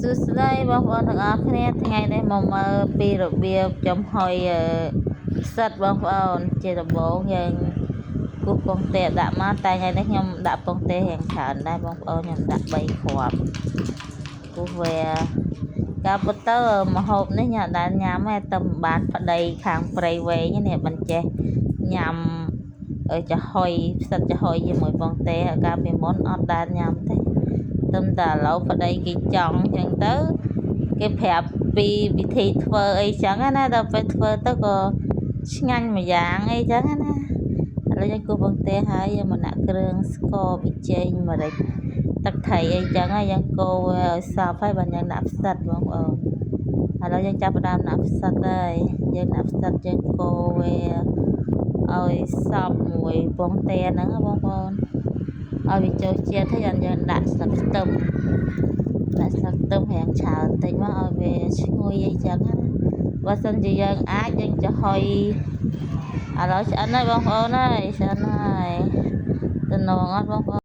សួស្តីបងប្អូនទាំងអស់គ្នាថ្ងៃនេះមកមើលពីរបៀបចំហុយផ្សិតបងប្អូនជាដំបូងយើងគូសពងទាដាក់មកតែថ្ងៃនេះខ្ញុំដាក់ពងទារៀងច្រើនដែរបងប្អូនខ្ញុំដាក់3គ្រាប់គូសវាការពិតទៅម្ហូបនេះញ៉ាំដែលញ៉ាំទេតែមិនបានប្តីខាងព្រៃវែងនេះមិនចេះញ៉ាំចំហុយផ្សិតចំហុយជាមួយពងទាកាលពីមុនអត់ដែលញ៉ាំទេ ទឹមតែឥឡូវប្តីគេចង់អញ្ចឹងទៅគេប្រាប់ពីវិធីធ្វើអីចឹងណាដល់ពេលធ្វើទៅក៏ឆ្ងាញ់មួយយ៉ាងអីចឹងណាឥឡូវយើងគោះពងទាហើយយើងមកដាក់គ្រឿងស្ករប៊ីចេងម្រេចទឹកត្រីអីចឹងហើយយើងកូរវាឲ្យសព្វហើយបានយើងដាក់ផ្សិតបងប្អូនឥឡូវយើងចាប់ផ្ដើមដាក់ផ្សិតហើយយើងដាក់ផ្សិតយើងកូរវាឲ្យសព្វមួយពងទាហ្នឹងណាបងប្អូន ឲ្យវាចូលជាតិហើយយើងដាក់ស្លឹកខ្ទឹមដាក់ស្លឹកខ្ទឹមរាងច្រើនតិចមកឲ្យវាឈ្ងុយអីចឹងណាបើសិនជាយើងអាចយើងចំហុយឥឡូវឆ្អិនហើយបងប្អូនហើយឆ្អិនហើយតំណងអត់បងប្អូន។